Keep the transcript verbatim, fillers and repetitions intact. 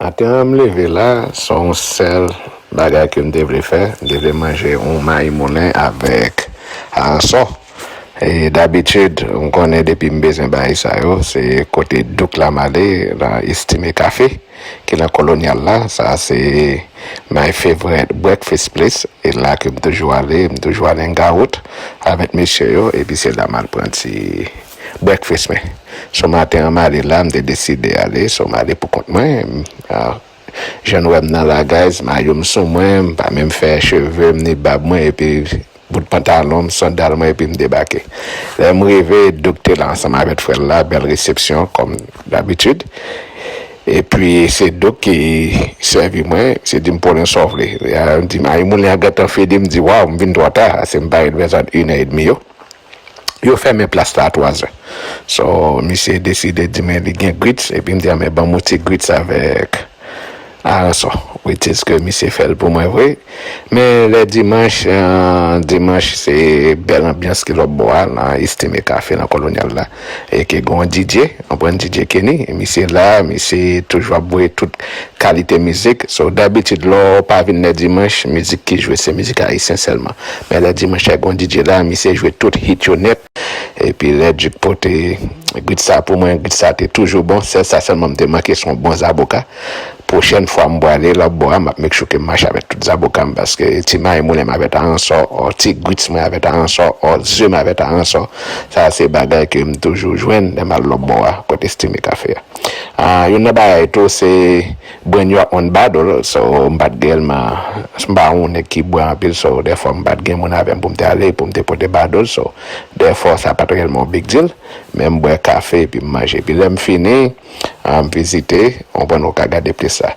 Maten an, m leve la, se yon sèl bagay ke m te vle fè. M te vle manje yon mayi moulen avèk aransò. E dabitid, m konnen depi m bezwen bagay sa yo, se kote Douk la m ale, nan Estime Cafe, ki nan Kolonyal la. Sa se my favorite breakfast place. E la ke m toujou ale, m toujou al hang out avèk mesye yo, epi se la m al pran ti breakfast mwen. So maten an, m ale la, m te deside ale, so m ale pou kont mwen. Ah, jan nou wè m nan la, guys, mayo m sou mwen, m pa menm fè cheve m ni bab mwen, epi bout pantalon m, sandal mwen, epi m debake. Lè m rive, Douk te la ansanm avèk frè l la, bèl resepsyon, kòm dabitid. Epi se Douk ki sèvi mwen, se di m, "Paulin, sa w vle?" Li di, "Mayi moulen an gentan fini." M di, "Waw, m vin twò ta, se m parèt bezwen inè edmi yo." Yo fèmen plas la a twazè. So, misye deside di mwen li gen grits, epi m di, "A, men ban m yon ti grits avèk aransò." Which is ke misye fè l pou mwen vre. Men lè dimanch, eh, dimanch se bèl anbyans ki lòt bò a, nan Estime Cafe, nan Kolonyal la. E ke gon D J, w konprann, D J Kenny, misye la, misye toujou ap voye tout kalite mizik. So, dabitid, lè w pa vin lè dimanch, mizik ki jwe, se mizik ayisyen sèlman. Men lè dimanch, lè gon D J la, misye jwe tout hit yo nèt. Epi lè Douk pote grit sa pou mwen, grit sa te toujou bon. Sèl sa sèlman m te manke, se yon bon zaboka. Pwochèn fwa m prale lòt bò a, m ap make sure ke m mache avèk tout zaboka m, paske ti mayi moulen m avèk aransò, ò, ti grits mwen avèk aransò, ò, ze m avèk aransò. Sa se bagay ke m toujou jwenn lè m al lòt bò a, kote Estime Cafe a. Ah, youn nan bagay tou, se brand yo ap vann badol, so m pa t reyèlman, m pa yon nèg ki bwè anpil, so dèfwa m pa t gen moun avè m pou m te ale, pou m te pote badol, so dèfwa sa pa t reyèlman yon big deal, men m bwè kafe epi m manje. Epi lè m fini, ah, m vizite, w konprann, ou ka gade plis la.